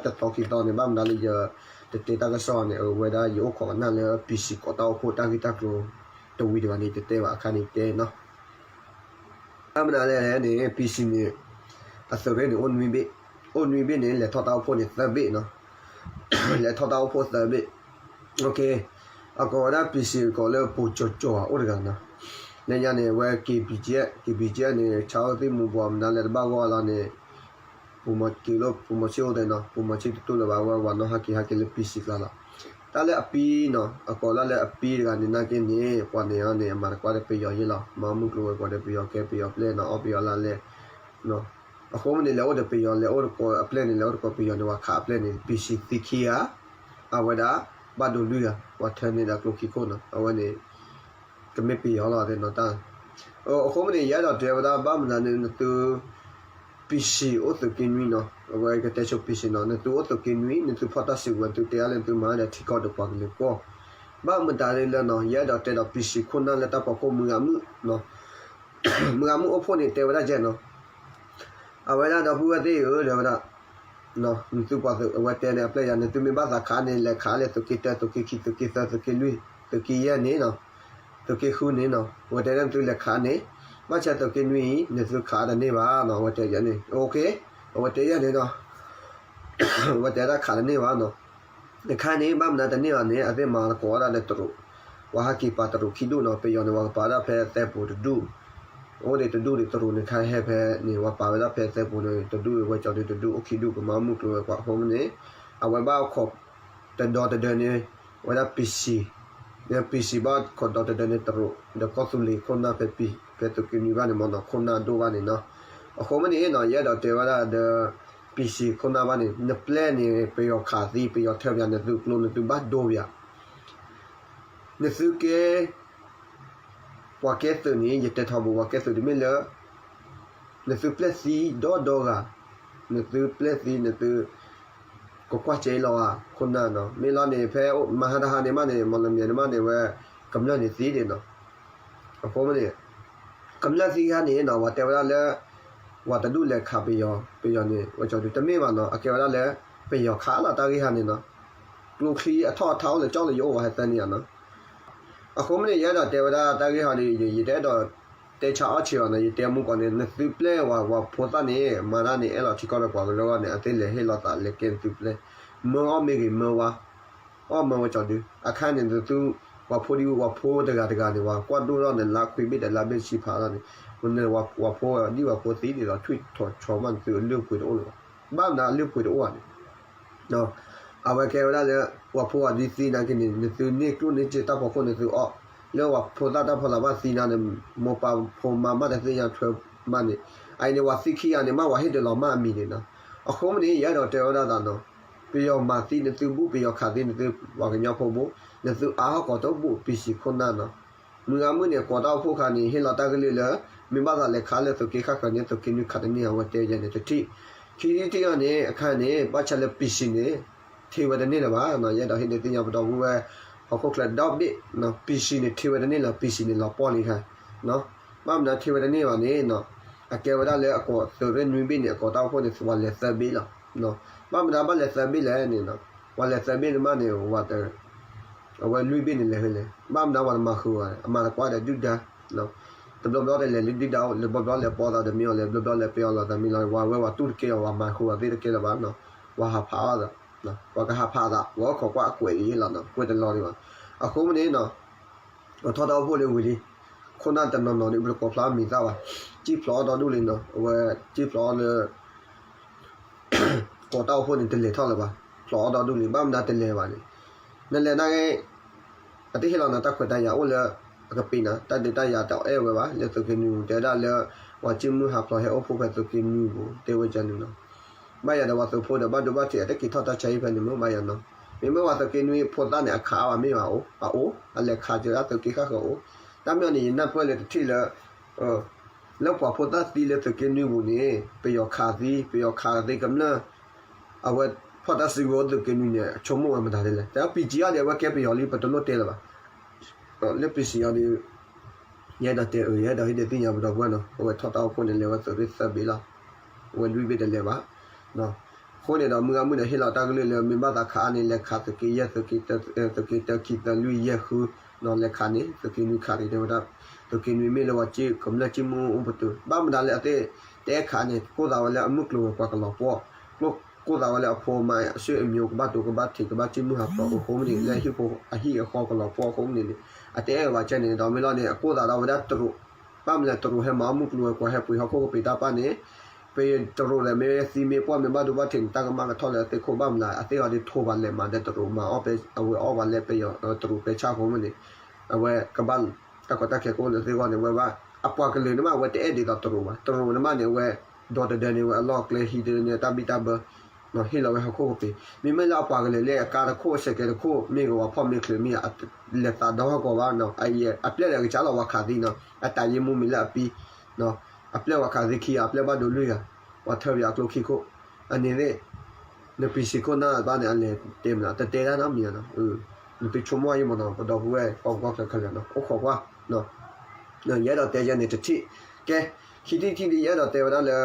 သီခံသီန့ၣ် ဘၣ်မနုၤလၢယတတဲတၢ်ကစီၣ်န့ၣ် အဝဲဒၣ်ယအိၣ်ခိးကနၣ်လၢ ပံၣ်စံၣ် ကီးတၢ်အိၣ်ဖှိၣ်တၢ်ဂ့ၢ်တၢ်ကျိၤတဝံၤဒံးဘၣ်န့ၣ် ယတတဲဘၣ်အခါန့ၣ်တဲနီၤ. ဘၣ်မနုၤလဲၣ်န့ၣ် ပံၣ်စံၣ်န့ၣ် အသုးရ့ၣ်န့ၣ်အိၣ်နွံဘ့ၣ်, အိၣ်နွံဘ့ၣ်န့ၣ် လဲၤထီၣ်တၢ်အိၣ်ဖှိၣ်န့ၣ်သၢဘ့ၣ်နီၤ. လဲၤထီၣ်တၢ်အိၣ်ဖှိၣ်သၢဘ့ၣ်. အကိးဝဲဒၣ်ပံၣ်စံၣ်ကိးလၢပူၤကၠီၤကၠီၤအိၣ်တဂၤနီၤ. လၢညါန့ၣ် အဝဲ က့ၤဘံၣ်ကၠဲး က့ၤဘံၣ်ကၠဲးန့ၣ် ဆါအိၣ်သ့ၣ်မူၤဘှီးမနုၤလဲၣ်တဘၣ်ဂီၢ်လီၤန့ၣ် ပူၤမီၤက့ၤလၢ ပူၤမီၤဆ့ၣ်အိၣ်သ့နီၤ, ပူၤမီၤဆ့ၣ်တတူၢ်လၢၤဘၣ် အဝဲဝၤနီၢ်ဟဲက့ၤဟဲက့ၤလၢပံၣ်စံၣ်ကျါလီၤ. တၢ်လၢအပံနီၤ အကိးလၢလၢအပံတဂၤန့ၣ် နာ်က့န့ၣ် ပှၤန့ၣ်အီၤန့ၣ် အမၤတကွၢ်ဒီးပယီၤယဲလီၤ. မၤမုၢ်ကျိၤဝဲၤကွာ်ဒီးပယီၤ ကဲပယီၤပျဲၢ်နီၤ အီၣ်ပယီၤလါလဲ အဃိမ့ၢ်န့ၣ် လဲၤအိၣ်ဒီးပယီၤ လဲၤအိၣ်တကိးအပျဲၢ်န့ၣ် လဲၤအိၣ်တကိးပယီၤန့ၣ် ပှၤခးအပျဲၢ်န့ၣ် ပံၣ်စံၣ်သံခံဂၤ, အဝဲဒၣ်ဘၣ်ဒိလွံၢ်ဂၤ ပှၤထၢန့ၢ်ဒၣ်ကျိခံခိၣ်နီၤ အဝဲန့ၣ် ကမ့ၢ်ပယီၤလီၤသ့ၣ်နီၤတၢ်. အဃိမ့ၢ်န့ၣ် ယအဲၣ်ဒိးတဲဝဲဒၣ် ဘၣ်မနုၤန့ၣ် နသု ပံၣ်စံၣ်အိၣ်သုးက့နွံနီၤ အဝဲကတဲဆိပံၣ်စံၣ်နီၤ နသုအိၣ်သုးက့နွံ နသုဖီၣ်တၢ်စုကဝဲၤ နသုတဲအါလဲၣ် နသုမၤဒၣ်ထံကီၢ်ဒီးပှၤကလုာ်ကီၢ် ဘၣ်မတၤဒ်လၢနီၤ ယအဲၣ်ဒိးတဲဒီးပံၣ်စံၣ်ခိၣ်နၢ်လၢတၢ်ဖီခိၣ်မုၢ်ဂၤမုၣ်နီၤ မုၢ်ဂၤမုၣ်အိၣ်ဖှိၣ်န့ၣ် တဲဝဲဒၣ်ကဲနီၤ အဝဲဒၣ်ဒီပုၢ်ဝဲၢ်သ့ၣ်ဧၢ တဲဝဲဒၣ် နသုပှၤသုး အဝဲတဲန့ၣ်အပျဲၢ်ယၤ နသုမ့ၢ်ဘၣ်သးခးန့ၣ် လဲၤခးလၢသုးက့တၢ သုးက့ခံ သုးက့သၢ သုးက့လွံၢ် သုးက့ယဲၢ်န့ၣ်နီၤ သုးက့ဃုန့ၣ်နီၤ အဝဲတဲလၢနသုလဲၤခးန့ၣ် ဘၣ်ဆၣ်သုးက့နွံအံၤ နသုခးတန့ၢ်ဘၣ်နီၤ အဝဲတဲယဲၢ်န့ၣ် အဝဲတဲယဲၢ်န့ၣ်နီၤ အဝဲတဲဒၣ်ခးတန့ၢ်ဘၣ်နီၤ တခါန့ၣ် ဘၣ်မနုၤတန့ၢ်ဘၣ်န့ၣ် အသ့ၣ်မၤသကိးဝဲဒၣ်လၢတရူး ပှၤဟဲက့ၤပာ်တရူးခံဒူၣ်နီၤ ပယီၤန့ၣ် ပှၤကပာ်ဝဲဒၣ်ဖဲသဲပူၤတဒူၣ် အိၣ်ဒံးတဒူၣ်ဒံး တရူးန့ၣ်ခါဟဲဖဲန့ၣ် ပှၤပာ်ဝဲဒၣ်ဖဲသဲပူၤန့ၣ် တဒူၣ်ဝဲကၠီၤဒုတဒူၣ် အိၣ်ခံဒူၣ် ကမၤမုၢ်ကျိၤဝဲၤကွာ်အဃိမ့ၢ်န့ၣ် အဝဲဘၣ်အိၣ်ခိး တဒီတဒၢန့ၣ် ဝဲဒၣ်ပံၣ်စံၣ် ပံၣ်စံၣ်ဘၣ်ခိးဒီတဒၢန့ၣ် တရူးဒီးကီၢ်သူလ့ၤခိၣ်နၢ်ဖဲပံၣ် ဖဲသုးက့နွံဘၣ်န့ၣ် မ့ၢ်နီၤ ခိၣ်နၢ်ဒိၣ်ဘၣ်န့ၣ်နီၤ အဃိမ့ၢ်န့ၣ်နီၤ ယအဲၣ်ဒိးတဲဝဲဒၣ်ဒီး ပံၣ်စံၣ်ခိၣ်နၢ်ဘၣ်န့ၣ် နပျဲၢ်န့ၣ် ပယီၤခးသံ ပယီၤထၢပယီၤ နသုကျိ နသုဘၣ်ဒိပယီၤ နသုကဲ ပှၤကဲသုးန့ၣ် ယတဲထီဘိ ပှၤကဲသုးတမ့ၢ်လၢ နသုပျဲၢ်သံဒီဒီဂၤ နသုပျဲၢ်သံ နသု ကကွၢ်ကဲလီၤဧါ ခိၣ်နၢ်နီၤ မ့ၢ်လီၤန့ၣ် ဖဲမဟါတဟါန့ၣ်မးန့ၣ် မီၣ်လမၠဲၤန့ၣ်မးန့ၣ် ဝဲ ကမျၢၢ်န့ၣ်သံဒံးနီၤ အဃိမ့ၢ်န့ၣ် ကမျၢၢ်သံခါန့ၣ်နီၤ ပှၤတဲဝဲဒၣ်လၢ ပှၤတဒူၣ်လဲၤခးပယီၤ ပယီၤန့ၣ် ဝဲကၠီၤဒုတမ့ၢ်ဘၣ်နီၤ အကဲဝဲဒၣ်လၢ ပယီၤခးလီၤတၢ်ဂ့ၢ်ဟါန့ၣ်နီၤ ကျိချံအထီၣ်အထါအိၣ်လၢကၠီလၢယအိၣ်ဝဲဟဲသၢန့ၣ်ဧါနီၤ အဃိမ့ၢ်န့ၣ် ယအဲၣ်ဒိးတဲဝဲဒၣ်တၢ်ဂ့ၢ်ဟါန့ၣ် ယတအဲၣ်ဒိး တဲဆါအီၣ်ဆံးဘၣ်နီၤ ယတဲမူကီးန့ၣ် နသုပျဲၢ်ဝဲ ဝဲဖိသၣ်န့ၣ် မၤတၢ်န့ၣ် အဲၣ်လီၤထံကီၢ်ဒီးပှၤကလုာ်အဂီၢ်န့ၣ် အသ့ၣ်လဲၤဟ့ၣ်လီၤသးလဲၤကဲနသုပျဲၢ် မၢအီၣ်မ့ၢ်ဂ့ၤမၢဝါ အီၣ်မၢဝဲကၠီၤဒု အခါန့ၣ် နသု ပှၤဖိဒံဝဲ ပှၤဖိတဂၤတဂၤန့ၣ် ပှၤကွၢ်ဒိၣ်ထီၣ်န့ၣ် လါခွံဘ့ၣ်ဒီးလါဘ့ၣ်ဆံဖးလီၤန့ၣ် ပှၤဖိဒံဝဲ ပှၤဖိသံန့ၣ်ဒီး ထွံၣ်ထီၣ်ဆီမး နသုအလုၢ်အပှ့ၤတအိၣ်လၢၤဘၣ် ဘၣ်မနုၤအလုၢ်အပှ့ၤတအိၣ်ဘၣ်န့ၣ် အဝဲကဲဝဲဒၣ်လၢ ပှၤဖိအဒံသံနာ်က့န့ၣ် နသုန့ၢ်ကျိၣ်န့ၢ်စ့တၢ်ဖီခိၣ်နသုအီၣ် လၢပှၤဖိသၣ်တၢ်ဖီလာ်ဘၣ်သံနာ်န့ၣ် မိၢ်ပၢ်ဖိမါမးတသ့ၣ်ညါထွဲမးန့ၣ် အအံၤန့ၣ် ပှၤသံခံဂၤန့ၣ် မ့ၢ်ပှၤဟ့ၣ်ဒုးလီၤမၢ်အမံၤန့ၣ်နီၤ အဃိမ့ၢ်န့ၣ် ယအဲၣ်ဒိးတဲဝဲဒၣ်သးနီၤ ပယီၤမၤသံနသုဘူၣ် ပယီၤခးသံနသု ပှၤကညီဖိဘူၣ် နသုအါဟီၣ်ကီးတဘူၣ် ပံၣ်စံၣ်ခိၣ်နၢ်နီၤ မုၢ်ဂၤမုၢ်န့ၣ် ကိးတၢ်အိၣ်ဖှိၣ်ခါန့ၣ် ဟ့ၣ်လီၤတၢ်ကလုၢ်လၢ မ့ၢ်ဘၣ်သးလဲၤခးလၢသုးက့ဃၣ်ဃၢၤန့ၣ် သုးက့နွံခးတန့ၢ် အဝဲတဲယဲန့ၣ်တထံၣ် ခံထံၣ်တထံၣ်အံၤန့ၣ် အခါန့ၣ် ဘၣ်ဆၣ်လၢပံၣ်စံၣ်န့ၣ် ထံၣ်ဝဲတန့ၢ်လၢၤဘၣ်နီၤ ယအဲၣ်ဒိးဟ့ၣ်ဒုးသ့ၣ်ညါပဒီပုၢ်ဝဲၢ် ဟီၣ်ခိၣ်ချၢဒီဘ့ၣ် ပံၣ်စံၣ်န့ၣ် ထံၣ်ဝဲတန့ၢ်လၢၤ ပံၣ်စံၣ်န့ၣ် လီၤပှီၢ်လံခါ ဘၣ်မနုၤထံၣ်ဝဲတန့ၢ်ဘၣ်န့ၣ် အကဲဝဲဒၣ်လၢအကိးသုးရ့ၣ်နွံဘ့ၣ်န့ၣ် အကိးတၢ်အိၣ်ဖှိၣ်န့ၣ် ပှၤလဲၤသၢဘ့ၣ်လီၤ ဘၣ်မနုၤဘၣ်လဲၤသၢဘ့ၣ်လဲၣ်န့ၣ် ပှၤလဲၤသၢဘ့ၣ်န့ၣ်မးန့ၣ် အဝဲလွံၢ်ဘ့ၣ်န့ၣ်လဲၤဝဲလဲၣ် ဘၣ်မနုၤပှၤတမၤဃုာ်ဘၣ် အမၤတကွၢ်ဒီးဒုၣ်ဒါ တဘျီဘျီဒီးလဲၤလၢဒုၣ်ဒါအိၣ် တဘျီဘျီလဲၤပီသးဒီးမ့ၢ်အီၤလဲၣ် တဘျီဘျီလဲၤပီအီၤလီၤသးမ့ၢ်လီၤ ပှၤဝဲပှၤတူၢ်တကဲလၢၤ ပှၤမၤဃုာ်ဘၣ်သ့ၣ်တကဲလၢၤဘၣ် ပှၤဟးဖးအီၤသး ပှၤကဟးဖးသး ပှၤအိၣ်ခိးကွၢ်အကွဲးလံလီၤ ကွဲးတလီၤဒံးဘၣ် အဃိမ့ၢ်န့ၣ် ပထီၣ်တၢ်အိၣ်ဖှိၣ်လၢဝံၤလံ ခိၣ်နၢ်တနီၤနီၤဒ်ပတကိးဖျါမံၤသၣ်ဘၣ် စံၣ်ဖျိးအီၣ်ဒီဒူၣ်လံနီၤ အဝဲစံၣ်ဖျိးအီၣ်လၢ ကိးတၢ်အိၣ်ဖှိၣ်န့ၣ် တလဲၤထီၣ်လၢၤဘၣ် ဖျိးအီၣ်ဒီဒူၣ်လံ ဘၣ်မနုၤတလဲၤဘၣ်န့ၣ် နလဲၤနာ်က့ အတဟ့ၣ်လီၤနၤတၢ်ခွဲးတၢ်ယာ်အိၣ်လၢ အကပ့ၤနၤ တၢ်ဒုးတၢ်ယၤတအဲၣ်ဝဲဘၣ် လၢသုးက့နွံပူၤ တဲဝဲဒၣ်လၢ ပှၤကံၢ်မုၢ်ဟးဖျိးဟဲအိၣ်ဖှိၣ်ဖဲသုးက့နွံပူၤ တဲဝဲကန့ၣ်နီၤ ဘၣ်ယၤဒီးပှၤသုးဖိဒီး ဘၣ်ဒိဘၣ်ထံး အတက့ၤထီၣ်တၢ်ဆါဟံၣ်ဖဲန့ၣ်မ့ၢ်ဘၣ်ယၤနီၤ မ့မ့ၢ်ပှၤသုးက့နွံဖိသၣ်န့ၣ် အခးအီၤမ့ၢ်ဘၣ်အိၣ် အအိၣ် အလဲၤခးစၢၤဒၣ်သုးက့ဃၣ်ဃၢၤအိၣ် တၢ်မ့ၢ်အီၤန့ၣ် ယနၢ်ပၢၢ်လၢတထံၣ်လၢ လၢပှၤဖိသၣ်သံလၢသုးက့နွံပူၤန့ၣ် ပယီၤခးသံ ပယီၤခးသံကမျၢၢ် အဝဲဖီၣ်တၢ်စုကဝဲၤအိၣ်သုးက့နွံန့ၣ် အဆိကမိၣ်ဝဲမတၤဒ်လဲၣ် တဲ ပံၣ်စံၣ်အီၤဒီး အဝဲကဲပယီၤလံ ပတလိၣ်တဲလၢၤဘၣ် လၢပံၣ်စံၣ်အီၤဒီး ယအဲၣ်ဒိးတဲအၢ ယအဲၣ်ဒိးဟ့ၣ်ဒုးသ့ၣ်ညါပဒီပုၢ်ဝဲၢ်နီၤ အဝဲထီၣ်တၢ်အိၣ်ဖှိၣ်န့ၣ် လဲၤဝဲသုးရ့ၣ်သၢဘ့ၣ်လီၤ အဝဲလွံၢ်ဘ့ၣ်တလဲၤဘၣ် အဃိန့ၣ်ဒီး မုၢ်ဂၤမုၢ်ဒီးဟ့ၣ်လီၤတၢ်ကလုၢ်လၢ မ့ၢ်ဘၣ်သးခးအါန့ၣ် လဲၤခးသုးက့ယဲၢ် သုးက့တၢ သုးက့တၢ ခံ သၢ လွံၢ် ယဲၢ် ဃု နီၤ လဲၤခးန့ၣ် သုးက့နွံခးန့ၣ် တဲဝဲဒၣ် သုးက့နွံမ့ၢ်လၢပှၤစံၣ်ကမျၢၢ်စံၣ်မုၢ်အိၣ်ပတုာ် ဘၣ်မနုၤလၢအသ့ၣ်တအဲၣ်ခးန့ၣ် ကိၢ်သးဝဲလၢအမုၢ်ကျိၤဝဲၤကွာ်ကလီၤပှီၢ်, ကိၢ်သးဝဲလၢအဖိအမါအဆွေအမျိုး ကဘၣ်တိၤကဘၣ်ထံး ကဘၣ်စံၣ်မုၢ်ဟးဖျိးအဃိမ့ၢ်န့ၣ် လၢဟံၣ်ဖိအဟံၣ်အဃီကလီၤပှီၢ်အဃိမ့ၢ်န့ၣ်န့ၣ် အတအဲၣ်ဝဲဘၣ်ကဲန့ၣ် ဒီးမ့ၢ်လီၤန့ၣ် အကိၢ်သးဒီးဝဲဒၣ်တရူး ဘၣ်မနုၤလဲၣ် တရူးဟဲမၤအီၣ်မုၢ်ကျိၤဝဲၤကွာ် ဟဲပှ့ၤဟီၣ်ခိၣ်ကပ့ၤတၢ်ပၢ်န့ၣ် ပတရူးဒီးမ့ၢ်သံမ့ၢ်ပှၢ် မ့ၢ်ဘၣ်ဒိဘၣ်ထံးန့ၣ် တၢ်ကမၣ်ကထီၣ်လၢအသ့ၣ်ခိၣ် ဘၣ်မနုၤလဲၣ် အသ့ၣ်အီၤဒ်ထိးဘၣ်လဲၤမၤဒီးတရူးမၤအီၣ် အဝဲအီၣ်ပှၤလဲၤပယီၤ တရူးပဲဆၣ်အဃိမ့ၢ်န့ၣ် အဝဲကဘၣ်တၢ်ကီတၢ်ခဲကအိၣ်လၢသ့ၣ်ဂီၢ်န့ၣ် ဝဲဘၣ် အပှၤကလုာ်န့ၣ်မး အဝဲတအဲၣ်ဒ်သိးတရူးဘၣ် တရူးန့ၣ်မးန့ၣ် အဝဲဒီတဒၢန့ၣ် အဝဲအလီၢ်အကျဲဟံးတဒၢန့ၣ် တၢ်ဘံၣ်တၢ်ဘၢ ဟ့ၣ်လီၤဝဲဟီၣ်ခိၣ်ကပ့ၤ မ့မ့ၢ်လၢအပှၤကလုာ်လၢအကါတခိၣ် စဲးကဲတခိၣ် မ့ၢ်ဂ့ၤဝဲဖီၣ်မ့ၢ်ချုးမ့ၢ် လဲၤသးဒီဟီၣ်ကဝီၤဘၣ်နီၤ အပျဲၢ်ဒီးကစၢ်လီၤဝဲခးသံနီၤ အတၢ်ယ့မူမ့ၢ်လၢအပံ အပျဲၢ်ဝဲခးသံခံဂၤ အပျဲၢ်ဘၣ်ဒိလွံၢ်ဂၤ ပှၤထၢပယီၤအကျိခံခိၣ် အန့ၣ်သ့ၣ် နပံၤစံခိၣ်နၢ်ဘၣ်န့ၣ် အလဲၤတဲမနုၤ တတဲတၢ်နီတမံၤနီၤ နသုဆိကမိၣ်ယံမနီၤ ပဒီပုၢ်ဝဲၢ်ကီၢ်ပူၤကီၢ်ချၢခဲလၢာ်နီၤ အိၣ်ခိးကွၢ် ယအဲၣ်ဒိးတဲယဲန့ၣ်တထံၣ် ကဲ ခံထံၣ်တထံၣ်ဒ်ယအဲၣ်ဒိးတဲဝဲဒၣ်လၢ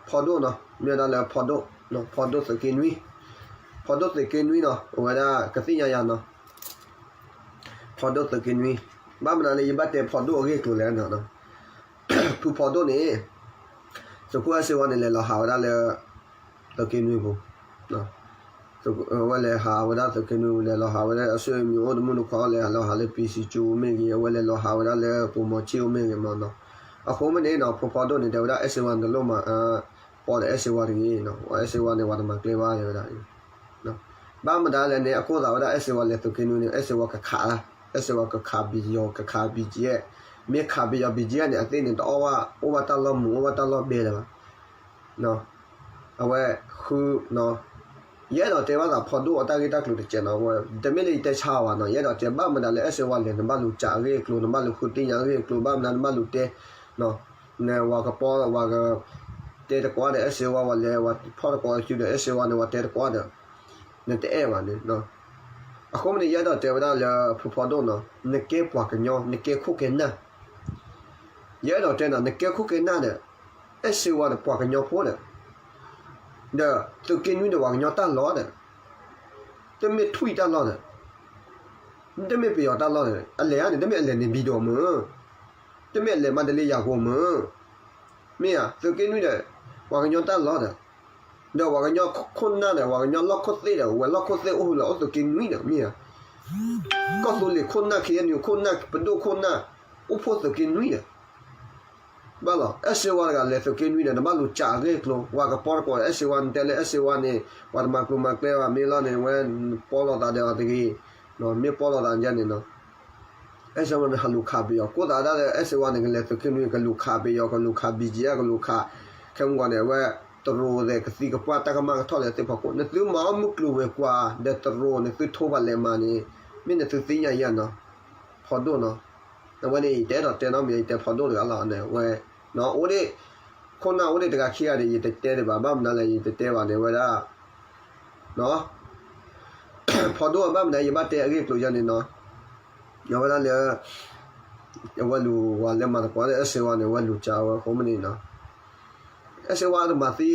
ဖီဒိၣ်နီၤ မ့ၢ်ဝဲဒၣ်လၢဖီဒိၣ် ဖီဒိၣ်သုးက့နွံ ဖီဒိၣ်သုးက့နွံနီၤ အဝဲဒၣ်ကသ့ၣ်ညါယၤနီၤ ဖီဒိၣ်သုးက့နွံ ဘၣ်မနုၤလၢယဘၣ်တဲဖီဒိၣ်အဂ့ၢ်အကျိၤလဲၣ်နီၤ ဖုဖီဒိၣ်န့ၣ် သုးခိၣ်အဲၣ်စ့ဝါန့ၣ် လဲၤလီၤဟးဝဲဒၣ်လၢ သုးက့နွံပူၤ အဝဲလဲၤဟးဝဲဒၣ်သုးက့နွံပူၤ လဲၤလီၤဟးဝဲဒၣ်အဆွေမျိုးအိၣ်တမုၢ်တခွါ လဲၤလီၤဟးလၢ ပံၤစံကၠူ မ့ၢ်ဂ့ၤ အဝဲလဲၤလီၤဟးဝဲဒၣ်လၢ ပိာ်မီၤဆံၣ်အိၣ်မ့ၢ်ဂ့ၤမနီၤ အဃိမ့ၢ်န့ၣ်နီၤ ဖုဖီဒိၣ်န့ၣ် တဲဝဲဒၣ်အဲၣ်စ့ဝါန့ၣ် တလိၣ်မၤ ပီဒီးအဲၣ်စ့ဝါတဂ့ၤ အဲၣ်စ့ဝါန့ၣ် ပှၤတမၤကျဲဘၣ် တဲဝဲဒၣ် ဘၣ်မတၤလဲၣ်န့ၣ် အကိၢ်သးဝဲဒၣ်အဲၣ်စ့ဝါလဲၤသုးက့နွံန့ၣ် အဲၣ်စ့ဝါကခးလၢ အဲၣ်စ့ဝါကခးပယီၤ ကခး ဘီကၠံ မ့ၢ်ခးပယီၤ ဘီကၠံ န့ၣ် အသ့ၣ်န့ၣ် တအီၣ်ဘၣ် အိၣ်ဘၣ်တၢ်လီၢ်မူ အိၣ်ဘၣ်တၢ်လီၢ်ဘဲလၢၤဘၣ် အဝဲဃု ယအဲၣ်ဒိးတဲဘၣ်သးဖီဒိၣ်အတၢ်ဂ့ၢ်တၢ်ကျိၤတကဲးနီၤ တမ့ၢ်လၢယတဲဆါအီၤဘၣ်နီၤ ယအဲၣ်ဒိးတဲဘၣ်မတၤလၢအဲၣ်စ့ဝါလဲၤ နဘၣ်လူၤစးအဂ့ၢ်အကျိၤ နဘၣ်လူၤဃုသ့ၣ်ညါအဂ့ၢ်အကျိၤ ဘၣ်မနုၤနဘၣ်လူၤတဲ နဝၤကပီၤဝၤက တဲတကိးဒီးအဲၣ်စ့ဝါ ဝၤလဲၤဝၤဖီၣ်တကိးစုဒီးအဲၣ်စ့ဝါန့ၣ် ဝၤတဲတကိးဒီး နတအဲၣ်ဘၣ်န့ၣ် အဃိမ့ၢ်န့ၣ် ယအဲၣ်ဒိးတဲဝဲဒၣ်လၢဖုဖီဒိၣ်နီၤ နကဲပှၤကညီ နကဲခိၣ်ကဲနၢ် ယအဲၣ်ဒိးတဲနီၤ နကဲခိၣ်ကဲနၢ်ဒီး အဲၣ်စ့ဝါဒီးပှၤကညီဖိဒီး ဒီးသုးက့နွံဒီးပှၤကညီတၢ်လီၢ်ဒီး တမ့ၢ်ထွံၣ်တၢ်လီၢ်ဒီး တမ့ၢ်ပယီၤတၢ်လီၢ်ဒီး အလဲၤဧါန့ၣ် တမ့ၢ်အလဲၤန့ၣ်ဘံၣ်ဒိၣ်မုၢ် တမ့ၢ်အလဲၤမါဒလ့ယၤကိာ်မုၢ် မ့ၢ်ဧါ သုးက့နွံဒီး ပှၤကညီတၢ်လီၢ်ဒီး ဒီးပှၤကညီခိၣ်နၢ်ဒီး ပှၤကညီလီၢ်ခိၣ်သ့ၣ်ဒီး ဝဲၤလီၢ်ခိၣ်သ့ၣ်အိၣ်လၢအိၣ်သုးက့နွံဒီး မ့ၢ်ဧါ ကီၢ်သူလ့ၤခိၣ်နၢ် ခ့ၣ်အဲၣ်ယူၣ်ခိၣ်နၢ် ပဒိၣ်ခိၣ်နၢ် အိၣ်ဖှိၣ်သုးက့နွံဒီး ဘၣ်လီၤ အဲၣ်စ့ဝါတဂၤလဲၤသုးက့နွံဒီး နဘၣ်လူၤစးအဂ့ၢ်အကျိၤ ဝၤကပီၤတကိးဒီး အဲၣ်စ့ဝါ နတဲလၢအဲၣ်စ့ဝါန့ၣ် ပှၤတမၤကျိၤမၤကျဲဘၣ် မ့ၢ်လီၤန့ၣ် ဝဲပီလိာ်သးဒီးအီၤတဂ့ၤ မ့ၢ်ပီလိာ်သးန့ၣ်နီၤ အဲၣ်စ့ဝါန့ၣ် ဟးလူၤခးပယီၤ ကိၢ်သးဒၣ်လၢအဲၣ်စ့ဝါန့ၣ် ကလဲၤသုးက့နွံ ကလူၤခးပယီၤ ကလူၤခး ဘီကၠံ ကလူၤခး ခဲမုၢ်ဂီၤန့ၣ် အဝဲ တရူးသ့ၣ်ကသံကပှၢ်တၢ်ကမၣ်ကထီၣ်လၢသ့ၣ်ဖီခိၣ် နသုမၤအီၣ်မုၢ်ကျိၤဝဲၤကွာ် ဒီးတရူးန့ၣ် သုထိဘၣ်လဲၤမၤန့ၣ် မ့ၢ်နသုသ့ၣ်ညါယဲနီၤ ဖီဒိၣ်နီၤ အဝဲန့ၣ် ယတအဲၣ်ဒိးတဲနီတမံၤ ယတဲဖီဒိၣ်တဂၤလီၤန့ၣ် အဝဲ အိၣ်ဒံး ခိၣ်နၢ်အိၣ်ဒံးတဂၤခံဂၤဒီး ယတတဲဒံးဘၣ် ဘၣ်မနုၤလဲၣ် ယတတဲဘၣ်န့ၣ် အဝဲဒၣ် ဖီဒိၣ်ဘၣ်မနုၤ ယဘၣ်တဲအဂ့ၢ်အကျိၤယဲန့ၣ်နီၤ အဝဲဒၣ်လၢ အဝဲလူၤဝၤလၢမၤသကိးလၢအဲၣ်စ့ဝါန့ၣ် အဝဲလူၤစးဝဲအဃိမ့ၢ်န့ၣ်နီၤ အဲၣ်စ့ဝါတမၤသံ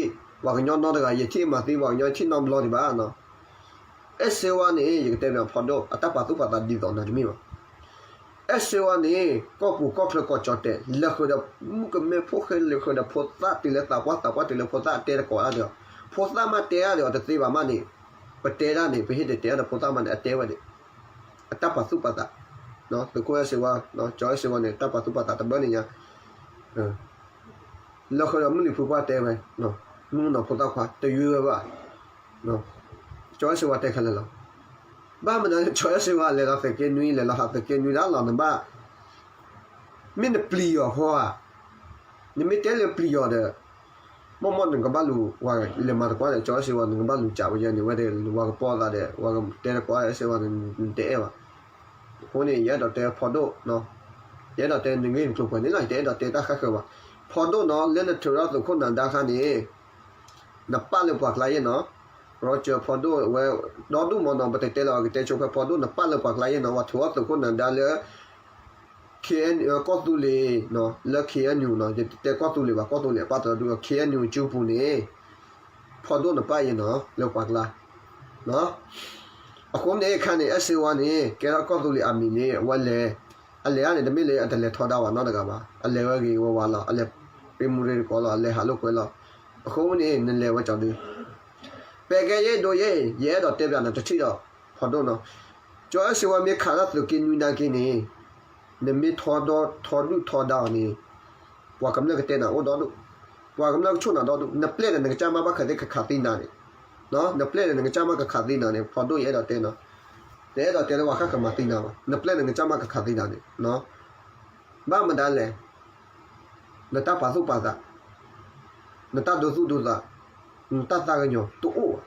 ပှၤကညီနီတဂၤ ယထံၣ်မၤသံပှၤကညီ ယထံၣ်နီတဘျီဒံးဘၣ်နီၤ အဲၣ်စ့ဝါန့ၣ် ယကတဲမ့ၢ်ဖီဒိၣ် အတၢ်ပာ်သူၣ်ပာ်သးဒ်သိးနၤတမ့ၢ်ဘၣ် အဲၣ်စ့ဝါန့ၣ် ကီၢ်ပူၤကီၢ်ချၢကိးကၠီၣ်တဲာ် လဲၤဃုာ်ဒီး မုၣ်ကမဲဖိဃဲ လဲၤဃုာ်ဒီးဖိသၣ်တုၤလၢသးပှၢ် သးပှၢ်တုၤလၢဖိသၣ် တဲတကိးတၢ်ဒီး ဖိသၣ်မးတဲတၢ်ဒီး တသ့ဘၣ်မးန့ၣ် ပတဲဒၣ်န့ၣ် ပဟ့ၣ်တတဲအီၤဒီးဖိသၣ်မးန့ၣ် အတဲဝဲဒၣ် အတၢ်ပာ်သူၣ်ပာ်သး သုးခိၣ်အဲၣ်စ့ဝါ ကၠီအဲၣ်စ့ဝါန့ၣ် တၢ်ပာ်သူၣ်ပာ်သးတဘၢန့ၣ်ညါ လၢဃုာ်ဒီးမုၢ်လံၤဖုပှၢ်တဲဝဲ မုၢ်နီၢ်ဖိသၣ်ခွါ တယုၢ်ဝဲဘၣ် ကၠီအဲၣ်စ့ဝါတဲခဲလၢာ်လီၤ. ဘၣ်မနုၤလၢ ကၠီအဲၣ်စ့ဝါလဲၤလီၤသုးက့နွံ လဲၤလီၤဟးသုးက့နွံဒၣ်လီၤ နဘၣ် မ့ၢ်နပျံၤယီၤဃီဧါ နမ့ၢ်တဲလၢပျံၤယီၤဒီး မ့ၢ်မ့ၢ်နကဘၣ်လူၤ လဲၤမၤသကိးဒီး ကၠီအဲၣ်စ့ဝါ နကဘၣ်လူၤစးဝဲယဲန့ၣ် ဝဲဒၣ်ဝၤကပီၤသးဒီး ဝၤကတဲတကိးအဲၣ်စ့ဝါန့ၣ် နတအဲၣ်ဘၣ်. အဃိန့ၣ် ယအဲၣ်ဒိးတဲဖီဒိၣ် ယအဲၣ်ဒိးတဲနဂ့ၢ်နကျိၤပှဲၤန့ၣ်လီၤ ယတအဲၣ်ဒိးတဲတၢ်ဃၣ်ဃၢၤဘၣ်. ဖီဒိၣ်နီၤ လၢနထုးထီၣ်သုးခိၣ်နၤဒါခါန့ၣ် နပာ်လၢပှၤကျါယဲၢ်နီၤ Roger ဖီဒိၣ်ဝဲ ဒီဒူၣ်မနီၤ ပတတဲလၢၤ ကတဲဆိဖဲဖီဒိၣ် နပာ်လၢပှၤကျါယဲၢ်နီၤ ဝဲထုးထီၣ်သုးခိၣ်နၤဒါလၢ K N ကီၢ်သူလ့ၤ လၢ K N U နီၤ ယတတဲကီၢ်သူလ့ၤဘၣ် ကီၢ်သူလ့ၤအပၢ်တဒူၣ် K N U ကၠူပူၤန့ၣ် ဖီဒိၣ်နပၢ်အံၤနီၤ လၢပှၤကျါ အဃိန့ၣ်အခါန့ၣ် အဲၣ်စ့ဝါန့ၣ် ကဲထီၣ်ကီၢ်သူလ့ၤအမံၤန့ၣ် အဝဲလဲၤ အလဲၤဧါန့ၣ် တမ့ၢ်လၢအတလဲၤထီဒါပှၤနီတဂၤဘၣ်. အလဲၤဝဲဂ့ၤဝဲဝါလီၤ. အလဲၤရ့မူရ့တကိးလီၤ. အလဲၤဟးလိာ်ကွဲလီၤ. အဃိန့ၣ် နလဲၤဝဲကၠီဒု ပဲကဲယဲၢ်ဒိယဲၢ် ယအဲၣ်ဒိးတဲပျးနၤတထံၣ်ဒီး ဖီဒိၣ်နီၤ. ကၠီအဲၣ်စ့ဝါမ့ၢ်ခးထီၣ်သုးက့နွံနာ်က့န့ၣ် နမ့ၢ်ထီဒီးထီဒုၣ်ထီဒါအီၤန့ၣ် ပှၤကမျၢၢ်ကတဲနၤအိၣ်ဒီဒူၣ်, ပှၤကမျၢၢ်ကဆိၣ်နၤဒီဒူၣ်, နပျဲၢ်ဒီးနကစၢ်မါဘၣ်ဃးသ့ၣ်ကခးသံနၤန့ၣ်, နပျဲၢ်ဒီးနကစၢ်မါကခးသံနၤန့ၣ် ဖီဒိၣ်ယအဲၣ်ဒိးတဲနီၤ, တအဲၣ်ဒိးတဲလၢပှၤဃၣ်ဃၢၤမၤသံနၤဘၣ်, နပျဲၢ်ဒီးနကစၢ်မါကခးသံနၤန့ၣ်, ဘၣ်မနုၤလဲၣ်, နတၢ်ပာ်သူၣ်ပာ်သး, နတၢ်ဒိသူၣ်ဒိသး, နတၢ်သးကညီၤတအိၣ်ဘၣ်.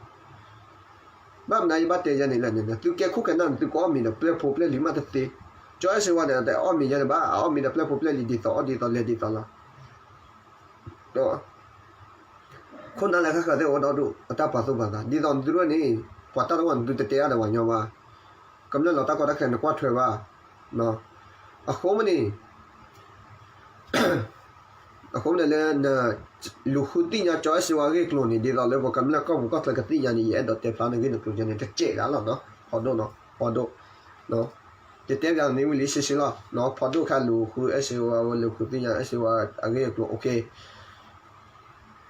ဘၣ်မနုၤယဘၣ်တဲယဲန့ၣ်လဲၣ်န့ၣ် သုကဲခိၣ်ကနၣ်န့ၣ် သုကအီၣ်မ့ၤဒီးပျဲၢ်ဖိပျဲၢ်လံၤမးတသ့. ကၠီအဲၣ်စ့ဝါန့ၣ် တအီၣ်မ့ၤယဲန့ၣ်ဘၣ်, အအီၣ်မ့ၤဒီးပျဲၢ်ဖိပျဲၢ်လံၤဒ်သိးအီၣ်ဒ်သိးလဲၤဒ်သိးလီၤ. ခိၣ်နၢ်လၢဃၣ်ဃၢၤသ့ၣ်အိၣ်ဒီဒူၣ် အတၢ်ပာ်သူၣ်ပာ်သး ဒ်သိးနသုတန့ၣ် ပှၤတၢ်တဝၢ်န့ၣ် သုတတဲအါဒီးပှၤညီဘၣ်. ကမျၢၢ်လီၤတၢ်ကီတၢ်ခဲနကွၢ်ထွဲဘၣ်. အဃိမ့ၢ်န့ၣ် အဃိမ့ၢ်န့ၣ်လၢ နလူၤဃုသ့ၣ်ညါကၠီအဲၣ်စ့ဝါအဂ့ၢ်အကျိၤန့ၣ် ဒ်သိးလၢပှၤကမျၢၢ်ကီၢ်ပူၤကီၢ်ချၢကသ့ၣ်ညါန့ၣ် ယအဲၣ်ဒိးတဲဖျါနဂ့ၢ်နကျိၤန့ၣ် တစဲးဒၣ်လီၤနီၤ. ဖီဒိၣ်နီၤ ဖီဒိၣ် ယတဲပျးန့ၢ်ဝံၤလံရှဲရှဲလီၤ. ဖီဒိၣ်ခါလူၤဃုအဲၣ်စ့ဝါ ဝဲလူၤဃုသ့ၣ်ညါအဲၣ်စ့ဝါအဂ့ၢ်အကျိၤ okay.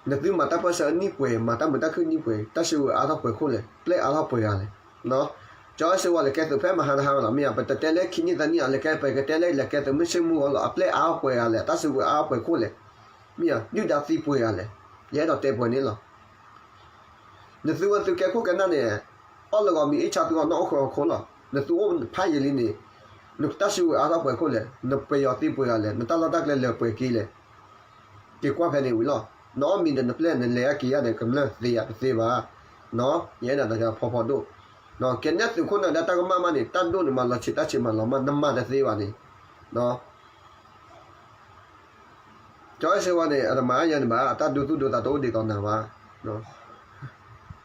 နသုမၤတၢ်ပၢၢ်ဆၢအနံၣ်ပှဲၤ မၤတၢ်မုာ်တၢ်ခုၣ်နံၣ်ပှဲၤ တၢ်စုကဝဲၤအါထီၣ်ပှဲၤခိၣ်လဲၣ်, ပျဲၢ်အါထီၣ်ပှဲၤဂၤလဲၣ်. ကၠီအဲၣ်စ့ဝါလဲၤကဲသုးဖဲမဟါတဟါလီၤ မ့ၢ်ဧါ, ပတတဲလၢခံနံၣ်သၢနံၣ်အလဲၤကဲ ပကတဲလၢလဲၤကဲသုးမုၢ်ဆ့ၣ်မုၢ်ဂီၤလီၤ အပျဲၢ်အါထီၣ်ပှဲၤဂၤလဲၣ် တၢ်စုကဝဲၤအါထီၣ်ပှဲၤခိၣ်လဲၣ်, မ့ၢ်ဧါ, ဒုၣ်ဒါသံပှဲၤဂၤလဲၣ်, ယအဲၣ်ဒိးတဲပှဲၤန့ၣ်လီၤ. နသုဝဲသုကဲခိၣ်ကနၣ်န့ၣ် အီၣ်လၢဂီၤမံၤအ့ၣ်ဆါသုဂီၤနီၣ်အိၣ်ဃၢၤအခိၣ်လီၤ. နသုအိၣ်ဖးယံာ်လံန့ၣ် နတၢ်စုကဝဲၤအါထီၣ်ပှဲၤခိၣ်လဲၣ်, နပယီၤသံပှဲၤဂၤလဲၣ်, နတၢ်လီၢ်တၢ်ကျဲလၢာ်ပှဲၤက့ၤလဲၣ်. က့ၤကွၢ်ဖဲန့ၣ်ဝံၤလီၤ. နအီၣ်မ့ၤဒီးနပျဲၢ်နလဲၤအက့ၤယါဒီး ကမျၢၢ်သ့ယါတသ့ဘၣ်. ယအဲၣ်ဒိးတဲဖီဖီဒိၣ်, ကဲနဲၣ်သုးခိၣ်နၢ်ဒါတၢ်ကမၣ်မးန့ၣ် တၢ်ဒိၣ်န့ၣ်မၤလီၤဆံး တၢ်ဆံးမၤလီၤမၢ် နမၤတသ့ဘၣ်န့ၣ် ကၠီအဲၣ်စ့ဝါန့ၣ် အတမၤယၤန့ၣ်ဘၣ် အတၢ်ဒိသူၣ်ဒိသးတအိၣ်ဒ်သိးနၤဘၣ်.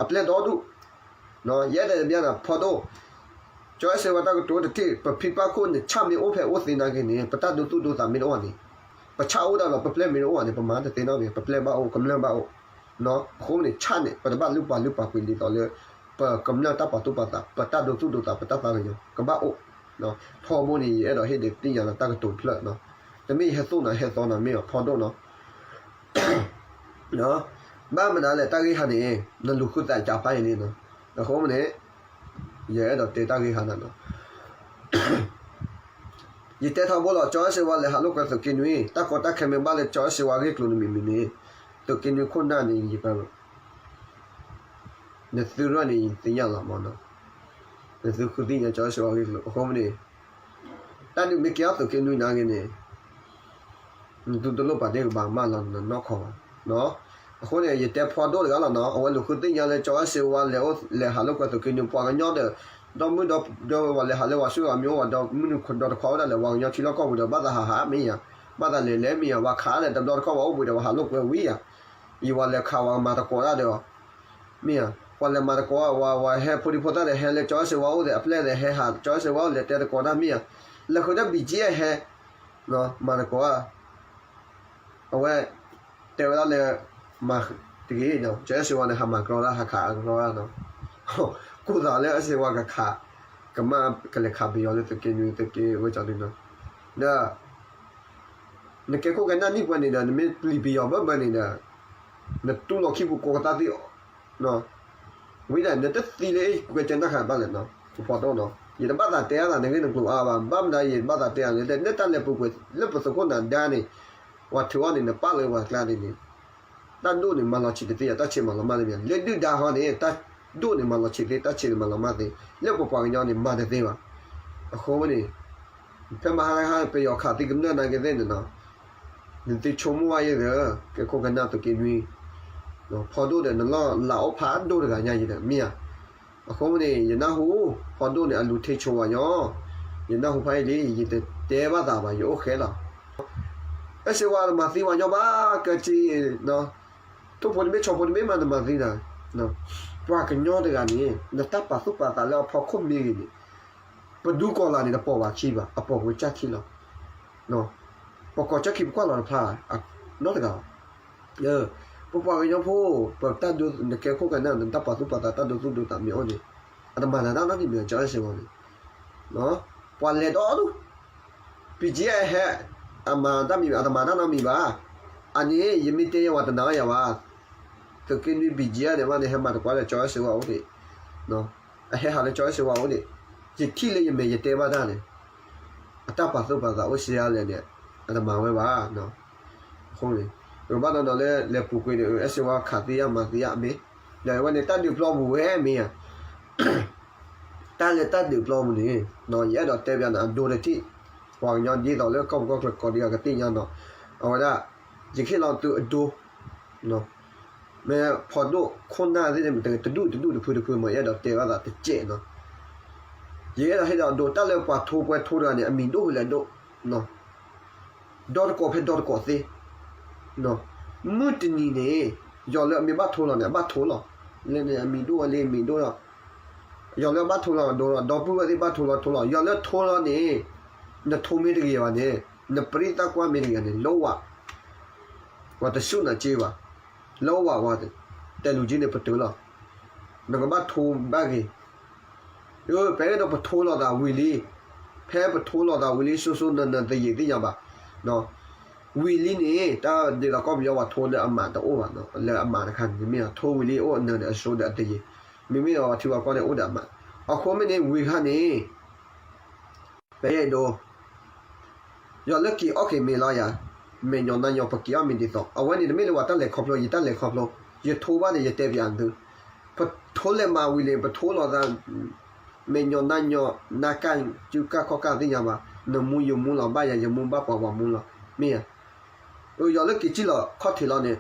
အပျဲၢ်ဒီဒူၣ်, ယအဲၣ်ဒိးတဲဘၣ်နၤဖီဒိၣ်, ကၠီအဲၣ်စ့ဝါတၢ်ကတိၤတထံၣ် ပဖံပၢ်ခိၣ်န့ၣ် ဆၣ်မ့ၢ်အိၣ်ဖဲအိၣ်သ့နာ်က့န့ၣ် ပတၢ်ဒိသူၣ်ဒိသးမ့ၢ်တအိၣ်ဘၣ်န့ၣ်, ပဆၣ်အိၣ်ဒၣ်လီၤ ပပျဲၢ်မ့ၢ်တအိၣ်ဘၣ်န့ၣ် ပမၤတသ့နီတမံၤ ပပျဲၢ်ဘၣ်အိၣ် ကမျၢၢ်ဘၣ်အိၣ်. အဃိန့ၣ် ဆၣ်န့ၣ် ပတဘၣ်လုၢ်ပှၤလုၢ်ပှၤကွံာ်ဒ်သိးလၢ ပကမျၢၢ်တၢ်ပာ်သူၣ်ပာ်သး ပတၢ်ဒိသူၣ်ဒိသး ပတၢ်သးကညီၤ ကဘၣ်အိၣ်. ထီဘိန့ၣ် ယအဲၣ်ဒိးဟ့ၣ်ဒုးသ့ၣ်ညါလီၤတၢ်ကတိၤတဖျၢၣ်, တမ့ၢ်ယဟဲသိၣ်နၤဟဲသီနၤမ့ၢ်အဖီဒိၣ်နီၤ. ဘၣ်မနုၤလဲၣ် တၢ်ဂ့ၢ်ဟါန့ၣ် နလူၤဃုသးကၢ်ဖးယံာ်လံနီၤ. အဃိန့ၣ် ယအဲၣ်ဒိးတဲတၢ်ဂ့ၢ်ဟါနၤနီၤ. ယတဲထီဘိလီၤ ကၠီအဲၣ်စ့ဝါလဲၤဟးလိာ်ကွဲသုးက့နွံ တၢ်ကီတၢ်ခဲမ့ၢ်ဘၣ်လၢကၠီအဲၣ်စ့ဝါဂ့ၢ်ကျိၤန့ၣ်မ့မ့ၢ်န့ၣ် သုးက့နွံခိၣ်နၢ်န့ၣ် ယပ နသုရၢၣ်န့ၣ် ယသ့ၣ်ညါလီၤမးနီၤ. နသုဃုသ့ၣ်ညါကၠီအဲၣ်စ့ဝါဂ့ၢ်ကျိၤ အဃိမ့ၢ်န့ၣ် တၢ်ဒုးမ့ၢ်ကဲထီၣ်သုးက့နွံနာ်က့န့ၣ် နသုတလိၣ်ပာ်တ့ၢ်ကဘၣ်ကမၣ်လီၤ နနီၢ်ခီဘၣ်. အဃိန့ၣ် ယတဲဖီဒိၣ်တဂၤလီၤနီၤ အဝဲလူၤဃုသ့ၣ်ညါလၢကၠီအဲၣ်စ့ဝါလဲၤအိၣ်လဲၤဟးလိာ်ကွဲသုးက့နွံ ပှၤကညီဒီး ဒီမုၢ်ဒီပှၤလဲၤဟးလၢဝဲဆူအမံၤအိၣ်ဝဲဒီး မုၢ်နုာ်ဒီတခွးဝဲဒၣ်လဲာ် ပှၤကညီထံလီၢ်ကီၢ်ပူၤဒီး ဘၣ်သးဟးဟးမ့ၢ်ယၤ ဘၣ်သးလဲၤလဲၤမ့ၢ်ယၤ ပှၤခးဒီးတဘျီတခီၣ်ပှၤအိၣ်ဘှံးဒီး ပှၤဟးလိာ်ကွဲဝံၤယၤ ယဝၤလဲၤခးဝဲမၤသကိးတၢ်ဒီး မ့ၢ်ဧါ, ပှၤလဲၤမၤသကိးဧါ, ဝၤ ဝၤဟဲဖိဒံဖိသၣ်ဒီး ဟဲလၢကၠီအဲၣ်စ့ဝါအိၣ်ဒီး အပျဲၢ်ဒီးဟဲဟး ကၠီအဲၣ်စ့ဝါအိၣ်လဲၤတဲသကိးတၢ်မ့ၢ်ဧါ, လဲၤဃုာ်ဒီး ဘံၣ်ကၠံ ဟဲ မၤသကိးဧါ, အဝဲ တဲဝဲဒၣ်လၢ မၤတဂ့ၤ, ကၠီအဲၣ်စ့ဝါန့ၣ် ဟးမၤကြီတၢ် ဟးခးအကြီတၢ်နီၤ, ကိၢ်သးလၢအဲၣ်စ့ဝါကခး ကမၣ်ကလဲၤခးပယီၤလၢသုးက့နွံသုးက့ဝဲကၠီဒုနီၤ, ဒီး နကဲခိၣ်ကဲနၢ်နံၣ်ပှဲၤန့ၣ်ဒီး နမ့ၢ်ပျံၤပယီၤဘၢဘၢန့ၣ်ဒီး နတူၢ်လိာ်ခံပူၤကိးကသါသ့ၣ် ဝံၤဒီး နတသံလၢအဲၣ်ကွဲကဲနၢ်ခးဘၣ်လဲၣ်နီၤ, ပဖီဒိၣ်နီၤ, ယတဘၣ်သးတဲအါသးနဂ့ၢ်နကျိၤအါဘၣ်, ဘၣ်မနုၤယတဘၣ်သးတဲအါလဲၣ်, လၢတၢ်လဲၤပူၤကွံာ်လၢပသုးခိၣ်နၤဒါန့ၣ် ပှၤထုးအီၤန့ၣ် နပာ်လၢပှၤကျါန့ၣ်န့ၣ် တၢ်ဒိၣ်န့ၣ်မၤလီၤဆံးတသ့ယၤ, တၢ်ဆံးမၤလီၤမၢ်တသ့ယၤ, လၢဒုၣ်ဒါဟီန့ၣ် တၢ်ဒိၣ်န့ၣ်မၤလီၤဆံးသ့, တၢ်ဆံးန့ၣ်မၤလီၤမၢ်သ့, လၢပပှၤကညီန့ၣ်မၤတသ့ဘၣ်. အဃိန့ၣ် ဖဲမဟါတဟါ ပယီၤခးသံကမျၢၢ်နာ်က့သ့ၣ်န့ၣ်နီၤ, နသုဆိကမိၣ်ဝဲယဲဒီး ကဲခိၣ်ကဲနၢ်သုးက့နွံ ဖီဒိၣ်ဒီးနလီၢ်လၤအိၣ်ဖးဒိၣ်တဂၤညါယဲဒီး မ့ၢ်ဧါ, အဃိန့ၣ် ယနၢ်ဟူ ဖီဒိၣ်န့ၣ် အလူၤထံဆိဝဲညီ, ယနၢ်ဟူဖးယံာ်လံ ယတတဲဘၣ်သးဘၣ် ယအိၣ်ဃဲလီၤ. အဲၣ်စ့ဝါတမၤသံဝဲညီဘၣ် ကၢက့ ထိၣ်ဖိတမ့ၢ်ဆီဖိတမ့ၢ်မး နမၤသံနၤ, ပှၤကညီတဂၤန့ၣ် နတၢ်ပာ်သူၣ်ပာ်သးလၢအဖီခိၣ်မ့ၢ်ဂ့ၤန့ၣ် ပဒူကီၤလၤန့ၣ် တပိာ်ဘၣ်ခံဘၣ်, အပိာ်ဝဲကၢ်ခံလီၤ. ပကိးကၢ်ခံပကွၢ်လီၤတဖျါ နီတဂၤဘၣ်. ပပှၤကညီဖိ, ပတၢ်ဒိ, နကဲခိၣ်ကနၣ် နတၢ်ပာ်သူၣ်ပာ်သး တၢ်ဒိသူၣ်ဒိသးမ့ၢ်အိၣ်န့ၣ်, အတမၤနၤတၢ်နီတမံၤ ကၠီအဲၣ်စ့ဝါန့ၣ်, ပှၤလဲၤဒီဒူၣ်, ပံကဲဟဲ, အမၤတၢ်မံၤ အတမၤတၢ်နီတမံၤဘၣ်. အန့ၣ် ယမ့ၢ်တဲယဲဝဲတနာ်ယၤဘၣ်. သုးက့နွံ ပံကဲန့ၣ်ဘၣ်န့ၣ် ဟဲမၤတကွၢ်လၢကၠီအဲၣ်စ့ဝါအိၣ်န့ၣ်, အဟဲဟးလၢကၠီအဲၣ်စ့ဝါအိၣ်န့ၣ်, ယထံၣ်လၢယမဲာ်ယတဲဘၣ်တၢ်န့ၣ်, အတၢ်ပာ်သူၣ်ပာ်သးအိၣ်စ့လဲၣ်န့ၣ်, အတမၤဝဲဘၣ်. အဃိန့ၣ်, ပဘၣ်နီၢ်နီၢ်လၢ လဲၤပူၤကွံာ်န့ၣ် အဲၣ်စ့ဝါခးသ့ယါမၤသ့ယါမ့ၢ်, ဒီးဝဲန့ၣ် တၢ်ဒုးပျီပူၤဝဲမ့ၢ်ဧါ, တၢ်လၢတၢ်ဒုးပျီပူၤန့ၣ်, ယအဲၣ်ဒိးတဲပျးန့ၣ် အဒိတထံၣ်, ပှၤကညီဒ်သိးလၢကီၢ်ပူၤကီၢ်ချၢကိးဒံကသ့ၣ်ညါနီၤ, အဝဲဒၣ်, ယကဟ့ၣ်လီၤသုအဒိ မ့ၢ်ဖီဒိၣ်ခိၣ်နၢ်သ့ၣ်န့ၣ် တဒူၣ်တဒူၣ်တဖုတဖုမ့ၢ် ယအဲၣ်ဒိးတဲဘၣ်သးတစဲးနီၤ. ယအဲၣ်ဒိးဟ့ၣ်ဒီးဒိ တၢ်လၢပှၤထိပှဲၤထိတဂၤန့ၣ် အမံၤဒိၣ်ဖဲလဲၣ်ဒိၣ်, ဒီတကိးဖဲဒီတကိးသ့, မုၢ်တနံၤန့ၣ်, ယီၤလၢအမ့ၢ်ဘၣ်ထိလီၤန့ၣ် အဘၣ်ထိလီၤ, လၢန့ၣ်အမံၤဒိၣ်ဝဲလံ အမံၤဒိၣ်လီၤ, ယီၤလၢအဘၣ်ထိလီၤဒိလီၤ ဒီပုၢ်ဝဲၢ်သ့ၣ်ဘၣ်ထိလီၤထိလီၤ ယီၤလၢထိလီၤန့ၣ်, နထိမ့ၢ်တဂ့ၤဘၣ်န့ၣ်, နပရံသးကွၢ်မ့ၢ်တဂ့ၤန့ၣ် လၢဝဲ ပှၤတစူၢ်နာ်က့ဘၣ်, လၢဝဲဝဲ, တဲလူၤက့န့ၣ်ပတုာ်လီၤ, နကဘၣ်ထိဘၣ်ဂ့ၤ, ဖဲဒီးပထိလီၤသးဝံၤလံ, ဖဲပထိလီၤသးဝံၤလံ စိစိနၢနၢသယံၤသ့ၣ်ညါဘၣ်, ဝံၤလံန့ၣ် တၢ်ဒ်သိးကီၢ်ပယီၤပှၤထိလၢအမး တအိၣ်ဘၣ်နီၤ, လၢအမးတခါန့ၣ် မ့ၢ်ထိဝံၤလံအိၣ်အနၢၤဒီးအစိဒီးအသယံၤ, မ့မ့ၢ်ဒီးပှၤထံပှၤကီၢ်န့ၣ်အိၣ်ဒီးအမး, အဃိမ့ၢ်န့ၣ်ဝံၤခါန့ၣ် ပအဲၣ်ဒိး ယီၤလၢက့ၤအီၣ်က့ၤမ့ၤလီၤယၤ, မဲာ်ညီနါညီ ပက့ၤအီၣ်မ့ၤဒ်သိး အဝဲန့ၣ်တမ့ၢ်လၢပှၤတၢ်လဲၤခီဖျိ ယတၢ်လဲၤခီဖျိ, ယထိဘၣ်န့ၣ် ယတဲပျးသု, ပထိလဲၤမၤဝံၤန့ၣ် ပထိလီၤသး, မဲာ်ညီနါညီ နါကၢ် စုကၢ်ခီၣ်ကၢ်သ့ၣ်ညါဘၣ်, နမူယမူလီၤ ဘၣ်ယၤယမူ ဘၣ်ပှၤပှၤမူလီၤ, မ့ၢ်ဧါ ယီၤလၢက့ၤစံၣ်လီၤခီၣ်ထံးလီၤန့ၣ်,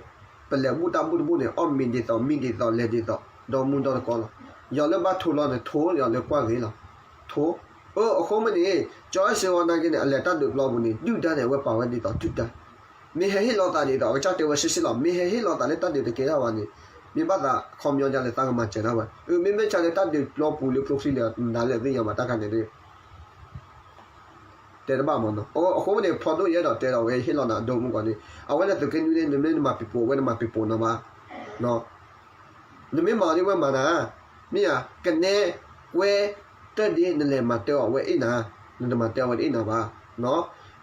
ပလဲၤဘူၣ်တၢ်ဘူၣ်တဘူၣ်န့ၣ် အီၣ်မ့ၤဒ်သိး မံဒ်သိး လဲၤဒ်သိး ဒီမူဒီတကိးလီၤ, ယီၤလၢဘၣ်ထိလီၤန့ၣ် ထိယီၤလၢကွၢ်ဂ့ၤလီၤ, ထိ, အဃိမ့ၢ်န့ၣ် ကၠီအဲၣ်စ့ဝါနာ်က့န့ၣ် အလဲၤတၢ်ဒုးပျီပူၤန့ၣ် ဒုၣ်ဒါန့ၣ် အဝဲပာ်ဝဲဒ်သိးဒုၣ်ဒါ, မ့ၢ်ဟဲဟ့ၣ်လီၤသးဒ်သိး အကစၢ်တဲဝဲရှဲရှဲလီၤ, မ့ၢ်ဟဲဟ့ၣ်လီၤသးလၢတၢ်ဒုးတကဲထီၣ်ဘၣ်န့ၣ်, မ့ၢ်ဘၣ်သးခီပညီဒ်လဲၣ် သးကမၤစၢၤဒၣ်ဝဲ, မ့မ့ၢ်ဆါလၢတၢ်ဒုးပျီပူၤလၢကျိချံန့ၣ် နဒါလၢသ့ၣ်ညါဘၣ်တၢ်ခါန့ၣ် တဲတဘၣ်မးနီၤ, အဃိန့ၣ် ဖီဒိၣ်ယအဲၣ်ဒိးတဲဒီးဝဲဟ့ၣ်လီၤနၤအဒိမုၢ်ကီးန့ၣ် အဝဲန့ၣ်သုးက့နွံန့ၣ် နမ့ၢ်နမၤပံၤပိာ် အဝဲနမၤပံၤပိာ်နၤဘၣ်, နမ့ၢ်မၤအီၤဒ်ဝဲမၤနၤ, မ့ၢ်ဧါ, ကနဲကွဲတၢ်ဒ်နလဲၤမၤတၢ်အီၤဝဲအ့ၣ်နၤ, နတမၤတၢ်အီၤဝဲတအ့ၣ်နၤဘၣ်,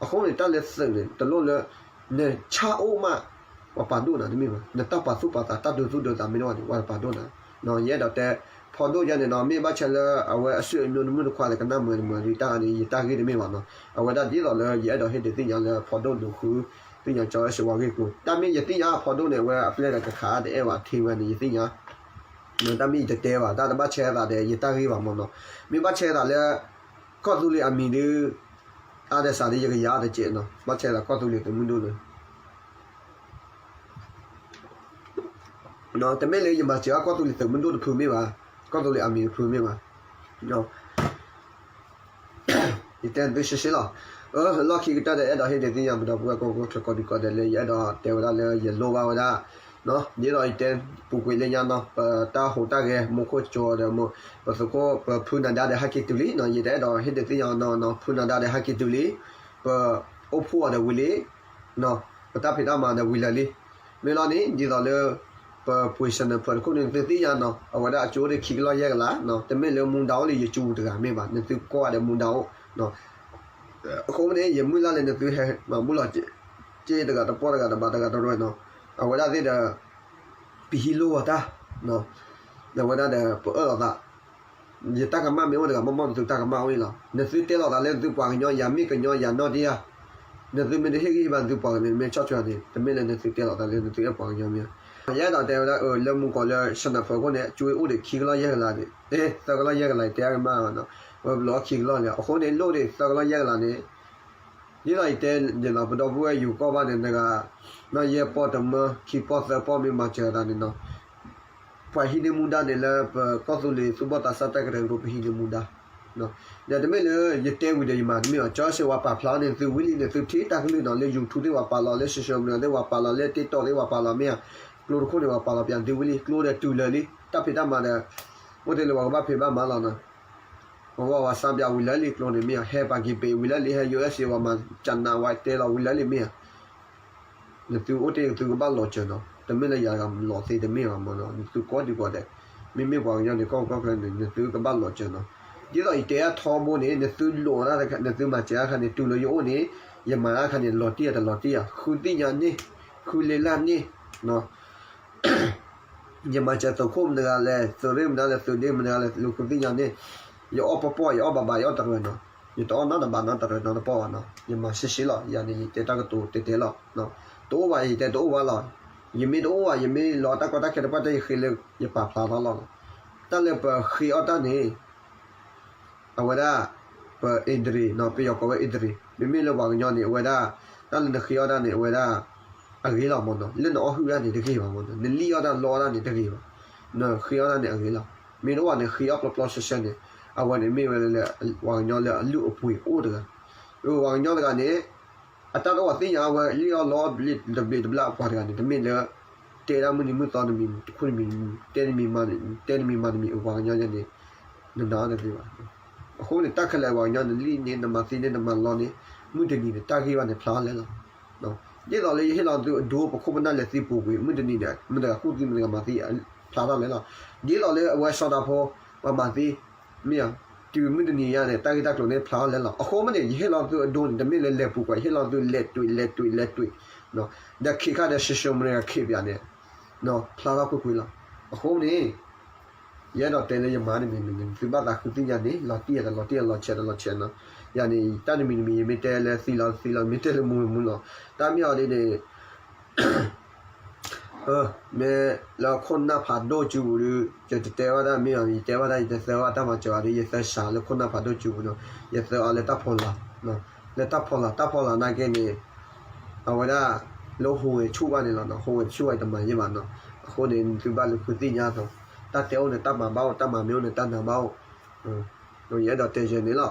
အဃိန့ၣ် တၢ်လၢသုးန့ၣ် တလိၣ်လၢ နဆၣ်အိၣ်မး ပှၤပာ်ဒိၣ်နၤတမ့ၢ်ဘၣ်, နတၢ်ပာ်သူၣ်ပာ်သး တၢ်ဒိသူၣ်ဒိသးမ့ၢ်တအိၣ်န့ၣ် ပှၤပာ်ဒိၣ်နၤ, ယအဲၣ်ဒိးတဲ ဖီဒိၣ်ယဲန့ၣ်နီၤ မ့ၢ်ဘၣ်ဆၣ်လၢအဝဲအစုအမျိုးတမုၢ်တခွါလၢကနၣ်မုာ်တမုာ်လံတၢ်န့ၣ် ယတၢ်ဂ့ၢ်တမ့ၢ်ဘၣ်နီၤ, အဝဲဒၣ်ဒ်သိးလၢယအဲၣ်ဒိးဟ့ၣ်ဒုးသ့ၣ်ညါလၢဖီဒိၣ်ဒိးဃု သ့ၣ်ညါကၠီအဲၣ်စ့ဝါဂ့ၢ်ကျိၤ တၢ်မ့ၢ်ယသ့ၣ်ညါဖီဒိၣ်န့ၣ် အဝဲအပျဲၢ်ဒီးကခးအါတအဲၣ်ဘၣ်ထံဝဲန့ၣ် ယသ့ၣ်ညါ, တၢ်မ့ၢ်ယတတဲဘၣ် တၢ်တဘၣ်ဆဲးသးဒီး ယတၢ်ဂ့ၢ်ဘၣ်မးနီၤ, မ့ၢ်ဘၣ်ဆဲးသးလၢ ကီၢ်သူလ့ၤအမံၤဒုး အါဒၣ်စးဒ်ယကယၤတကဲးနီၤ, ဘၣ်ဆဲးသးကီၢ်သူလ့ၤသုးမုၢ်ဒိၣ်န့ၣ် တမ့ၢ်လၢယမၤစၢၤအကီၢ်သူလ့ၤသုးမုၢ်ဒိၣ်တဖုမ့ၢ်ဘၣ်, ကီၢ်သူလ့ၤအမံၤတဖုမ့ၢ်ဘၣ်, ယတဲသုရှဲရှဲလီၤ, လီၢ်ခံကတၢၢ်ဒီး အဲၣ်ဒိးဟ့ၣ်ဒုးသ့ၣ်ညါပဒီပုၢ်ဝဲၢ်ကိးကီၢ်ချၢကိးဒံကိးဒဲးလၢ ယအဲၣ်ဒိးတဲဝဲဒၣ်လၢယလိၣ်ဘၣ်ဝဲဒၣ်, ဒ်သိးယတဲပူၤကွံာ်လၢညါနီၤ ပတၢ်ဟူးတၢ်ဂဲၤ မူခိၣ်ကၠီဒီး ပသုးခိၣ် ပဖုနၤဒါဒီးဟဲက့ၤတုၤလံနီၤ, ယတအဲၣ်ဒိးဟ့ၣ်ဒုးသ့ၣ်ညါနီၤ ဖုနၤဒါဒီးဟဲက့ၤတုၤလံ, ပအိၣ်ဖှိၣ်အီၤဒီးဝံၤလံ ပတၢ်ဖံးတၢ်မၤဒီးဝံၤလၢာ်လံ, မ့ၢ်လီၤန့ၣ် ဒ်သိးလၢ ပပှ့ၤ sniper တခိၣ်န့ၣ် သုသ့ၣ်ညါနီၤ အဝဲဒၣ်အကၠိအိၣ်ဒံးခံကလီၢ်ယဲၢ်ကလး, တမ့ၢ်လၢမူဒါအိၣ်လၢယကၠိပူၤတဂၤမ့ၢ်ဘၣ်, နသုကိးဂၤဒီးမူဒါအိၣ်, အဃိန့ၣ် ယမုၢ်လၢ်လၢနသုဟဲမၤဘူၣ်လီၤ က့တဂၤတပီၢ်တဂၤတဘးတဂၤတရဲနီၤ, အဝဲဒၣ်သ့ၣ်ဒီး ပဟံးလိၢ်ဂီၤတၢ်, ဒီးအဝဲဒၣ်ဒီး ပအၢၣ်လီၤသး ယတၢ်ကမၣ်မ့ၢ်အိၣ်တဂၤ မ့ၢ်မ့ၢ်နသုတၢ်ကမၣ်အိၣ်န့ၣ်လီၤ. နသုတဲလီၤသးလၢနသုပှၤကညီ ယၤမ့ၢ်ကညီ ယၤနီၢ်တယၢ်, နသုမ့ၢ်တဟ့ၣ်ဂံၢ်ဘါနသုပှၤကညီ မ့ၢ်ဆီၣ်ထွဲအီၤန့ၣ် တမ့ၢ်လၢနသုတဲလီၤသးလၢနသုအဲၣ်ပှၤကညီမ့ၢ်ဧါ. ယအဲၣ်ဒိးတဲဝဲဒၣ် လၢမူကီးလၢ sniper ခိၣ်န့ၣ် ကၠိအိၣ်ဒံးခံကလီၢ်ယဲၢ်ကလးန့ၣ် သၢကလီၢ်ယဲၢ်ကလး ယတဲအါကမၣ်နီၤ, ဝဲဘျီခံကလီၢ်န့ၣ် အဃိန့ၣ် လိၣ်ဒံးသၢကလီၢ်ယဲၢ်ကလးန့ၣ် ဒ်သိးယတဲဒ်သိး ပဒီပုၢ်ဝဲၢ်ယူၤကီၢ်ဘၣ်န့ၣ် နဂၤ နီၢ်ယဲၢ်ပီၢ်တမၢ ခံပီၢ်သၢပီၢ်မ့ၢ်မၤစၢၤသးန့ၣ်နီၤ ပှၤဟံးန့ၢ်မူဒါန့ၣ်လၢပကီၢ်သူလ့ၤသူၣ်ဘီၣ်သးစၢ်တၢ်ကရၢကရိ ပဟံးန့ၢ်မူဒါ, ဒီးတမ့ၢ်လၢယတဲဝံၤဒီးယမၤတမ့ၢ်ဘၣ်, ကၠီစ့ဝါပာ်ဖျါန့ၣ် သုဝံၤလံန့ၣ် သုထံၣ်တၢ်ကလုၢ်နီၤ လၢ YouTube သ့ၣ်ဝဲပာ်လီၤ လၢ social media သ့ၣ်ဝဲပာ်လီၤ လၢ TikTok သ့ၣ်ဝဲပာ်လီၤမ့ၢ်ဧါ, ကျိတခိၣ်န့ၣ်ဝဲပာ်လီၤပၠးသုဝံၤလံ ကျိဒီးတုၤလၢာ်လံ တၢ်ဖံးတၢ်မၤဒီး အိၣ်တ့ၢ်လၢပှၤကဘၣ်ဖံးဘၣ်မၤလီၤနီၤ, ပဝဲဝဲစါပၠးဝံၤလၢာ်လံကျိန့ၣ်မ့ၢ်ဧါ, ဟဲပာ်က့ၤပ့ၤဝံၤလၢာ်လံ ဟဲ ယူၤအ့စ့ဝါမၤကနးဝဲတဲလီၤဝံၤလၢာ်လံမ့ၢ်ဧါ နသုအိၣ်တ့ၢ်သုကဘၣ်လီၤစၢၤနီၤ, တမ့ၢ်လၢယၤတဂၤလီၤသ့တမ့ၢ်ဘၣ်မ့ၢ်နီၤ, နသုကိးဒံကိးဒဲး, မ့မ့ၢ်ပှၤကညီန့ၣ် ကီၢ်ကီၢ်ခဲန့ၣ် နသုကဘၣ်လီၤစၢၤနီၤ. ဒ်သိးယတဲအထီဘိန့ၣ် နသုလိာ်ဒၣ် နသုမၤစၢၤတၢ်ခါန့ၣ် တုၤလၢယအိၣ်န့ၣ် ယမၤတၢ်ခါန့ၣ် လီၤတံၢ်ယၤတလီၤတံၢ်ယၤ ဃုသ့ၣ်ညါန့ၣ်, ဃုလ့လၢ်န့ၣ် ယမၤစၢၤသုးခိၣ်မတၤတဂၤလဲၣ်, သုးရ့ၣ်မတၤလဲၣ်, သုးဒ့မတၤတဂၤလဲၣ်, လူၤဃုသ့ၣ်ညါန့ၣ်, ယအီၣ်ပီၣ်ပီၣ် ယအီၣ်ဘၣ်ဘၣ် ယအီၣ်တရၢနီၤ, ယတအီၣ်နီတဘးနီတရၢနီတပီၣ်ဘၣ်နီၤ, ယမၤရှဲရှဲလီၤ, ယၤန့ၣ် ယတဲတၢ်ကတိၤတဲတဲလီၤ, တအိၣ်ဘၣ် ယတဲတအိၣ်ဘၣ်လီၤ, ယမ့ၢ်တအိၣ်ဘၣ် ယမ့ၢ်လီၤတၢ်ကီတၢ်ခဲတပှၢ်တၢၢ် ယဃ့လၢယပာ်ဖျါထီၣ်လီၤနီၤ, တၢ်လၢပဃ့အီၣ်တၢ်န့ၣ် အဝဲဒၣ် ပ injury နီၤ, ပယီၤကိးဝဲ injury, မ့မ့ၢ်လၢပှၤကညီန့ၣ် အဝဲဒၣ် တၢ်လၢနဃ့အီၣ်တၢ်န့ၣ် အဝဲဒၣ် အဂ့ၤလီၤမ့ၢ်နီၤ, လၢနအီၣ်ဟုၣ်တၢ်န့ၣ်တဂ့ၤဘၣ်မ့ၢ်နီၤ, နလံၣ်အီၣ်တၢ်လီအီၣ်တၢ်န့ၣ်တဂ့ၤဘၣ်, နဃ့အီၣ်တၢ်န့ၣ်အဂ့ၤလီၤ, မ့ၢ်တအိၣ်ဘၣ်န့ၣ် ဃ့အီၣ်ပျီပျီဆှဲဆှဲန့ၣ်, အဝဲန့ၣ်မ့ၢ်ဝဲလၢ ပှၤကညီလၢအလုၢ်အပှ့ၤအိၣ်တဂၤ, ပှၤကညီတဂၤန့ၣ် အတၢ်တအိၣ်ဘၣ်သ့ၣ်ညါ အဝဲလံၣ်အီၣ်လီအီၣ်တဘျ့တဘျီပှၤတဂၤန့ၣ် တမ့ၢ်လၢ တဲဒၣ်မုၢ်နံၤမုၢ်သီတမံၤ တခူၣ်တမံၤ တဲတမံၤမၤ တဲတမံၤမၤတမံၤ ပှၤကညီန့ၣ် နနာ်အီၤတသ့ဘၣ်, အဃိန့ၣ် တၢ်ခဲလၢာ်ပှၤကညီန့ၣ် နလံၣ်န့ၣ် နမၤသံန့ၣ် နမၤလီန့ၣ် မုၢ်တနံၤန့ၣ် တၢ်ဂ့ၢ်ဘၣ်န့ၣ် ဖျါထီၣ်လဲၣ်လီၤ, ဒ်သိးလၢယဟ့ၣ်လီၤသုအဒိ ပခိၣ်ပနၢ်လဲၤသံပူၤကွံာ် မုၢ်တနံၤန့ၣ် မတၤဂၤကူၣ်သံမတၤဂၤမၤသံ ဖျါထီၣ်လဲၣ်လီၤ, ဒ်သိးလၢအဝဲစီၤတၢ်ဖိ ပှၤမၤသံ မ့ၢ်ဧါ, တုၤမုၢ်တနံၤညါန့ၣ် တၢ်ဂ့ၢ်တၢ်ကျိၤန့ၣ် ဖျါထီၣ်လဲၣ်လီၤ, အဃိမ့ၢ်န့ၣ် ယဟ့ၣ်လီၤသုအဒိန့ၣ် တမ့ၢ်လၢလဲၤပူၤကွံာ် ယဟ့ၣ်လီၤသုလဲၤတွံး လဲၤတွံး လဲၤတွံး ဒီးခံခါဒီး social media ခံပၠးန့ၣ် ဖျါထီၣ်ကွ့ၢ်ကွ့ၢ်လီၤ, အဃိမ့ၢ်န့ၣ် ယအဲၣ်ဒိးတဲလၢယမၤတမံၤမံၤန့ၣ် သုဘၣ်သးဃုသ့ၣ်ညါန့ၣ် လီၤတံၢ်ယၤတလီၤတံၢ် လီၤဆဲးတလီၤဆဲးနီၤ, ယၤန့ၣ် တၢ်တမံၤတမံၤ ယမ့ၢ်တဲလၢသံလီၤသံလီၤ မ့ၢ်တဲလၢမူမူလီၤ, တၢ်မ့ၢ်အီၤဒ်န့ၣ် မ့ၢ်လၢခိၣ်နၢ်ဖးဒိၣ်စုပူၤဒီး ယတတဲဘၣ်တၢ်မ့ၢ်အီၤ ယတဲဘၣ်တၢ် ယတသၢဘၣ်တၢ်မၤစၢၤအီၤဒီး ယသၢစးလၢခိၣ်နၢ်ဖးဒိၣ်စုပူၤနီၤ, ယသၢအီၤလၢတၢ်ဖီလာ်, လၢတၢ်ဖီလာ် တၢ်ဖီလာ်နာ်က့န့ၣ် အဝဲဒၣ် လၢဟူးဂဲၤဆူၣ်ဘၣ်န့ၣ်လီၤနီၤ, ဟူးဂဲၤဆူၣ်ဘၣ်တမၤယဲၢ်ဘၣ်နီၤ, အဃိန့ၣ် သုဘၣ်လူၤဃုသ့ၣ်ညါအသိး, တၢ်တဲအိၣ်န့ၣ် တၢ်မၤဘၣ်အိၣ် တၢ်မၤမ့ၢ်အိၣ်န့ၣ် တၢ်နာ်ဘၣ်အိၣ်, ယအဲၣ်ဒိးတဲယဲန့ၣ်လီၤ.